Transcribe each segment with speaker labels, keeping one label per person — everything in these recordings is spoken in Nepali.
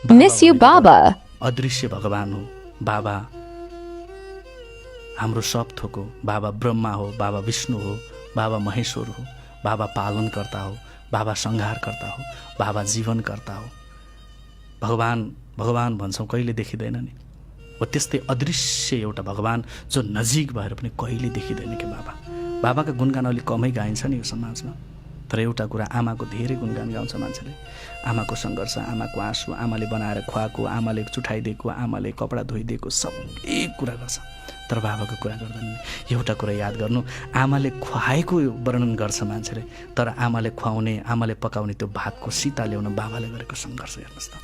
Speaker 1: Miss you, Baba.
Speaker 2: अदृश्य भगवान हो बाबा, हाम्रो सब थोक हो बाबा, ब्रह्मा हो बाबा, विष्णु हो बाबा, महेश्वर हो बाबा, पालनकर्ता हो बाबा, संहारकर्ता हो बाबा, जीवनकर्ता हो। भगवान भगवान भन्छौँ, कहिले देखिँदैन नि। हो त्यस्तै अदृश्य एउटा भगवान जो नजिक भएर पनि कहिले देखिँदैन कि बाबा। बाबाका गुणगान अलिक कमै गाइन्छ नि यो समाजमा, तर एउटा कुरा आमाको धेरै गुणगान गाउँछ मान्छेले। आमाको सङ्घर्ष, आमाको आँसु, आमाले बनाएर खुवाएको, आमाले चुठाइदिएको, आमाले कपडा धोइदिएको, सबै कुरा गर्छ, तर बाबाको कुरा गर्दैन। एउटा कुरा याद गर्नु, आमाले खुवाएको वर्णन गर्छ मान्छेले, तर आमाले खुवाउने, आमाले पकाउने त्यो भातको सीता ल्याउन बाबाले गरेको सङ्घर्ष हेर्नुहोस् त।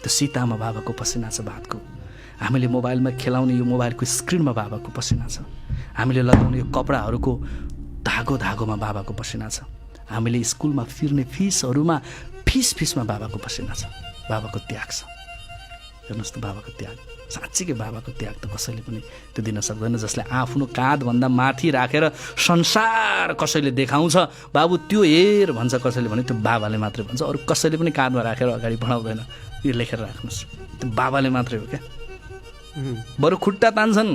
Speaker 2: त्यो सीतामा बाबाको पसिना छ भातको। हामीले मोबाइलमा खेलाउने यो मोबाइलको स्क्रिनमा बाबाको पसिना छ। हामीले लगाउने यो कपडाहरूको धागोमा बाबाको पसिना छ। हामीले स्कुलमा फिर्ने फिसहरूमा फिसमा बाबाको पसिना छ, बाबाको त्याग छ। हेर्नुहोस् त बाबाको त्याग, साँच्चीकै बाबाको त्याग त कसैले पनि त्यो दिन सक्दैन। जसले आफ्नो काँधभन्दा माथि राखेर संसार कसैले देखाउँछ, बाबु त्यो हेर भन्छ कसैले भने, त्यो बाबाले मात्रै भन्छ, अरू कसैले पनि काँधमा राखेर अगाडि बढाउँदैन। यो लेखेर राख्नुहोस्, त्यो बाबाले मात्रै हो क्या। बरु खुट्टा तान्छन्,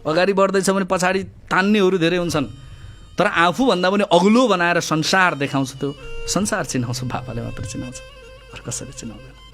Speaker 2: अगाडि बढ्दैछ भने पछाडि तान्नेहरू धेरै हुन्छन्, तर आफूभन्दा पनि अग्लो बनाएर संसार देखाउँछ, त्यो संसार चिनाउँछ, बाबाले मात्र चिनाउँछ, अरू कसैले चिनाउँदैन।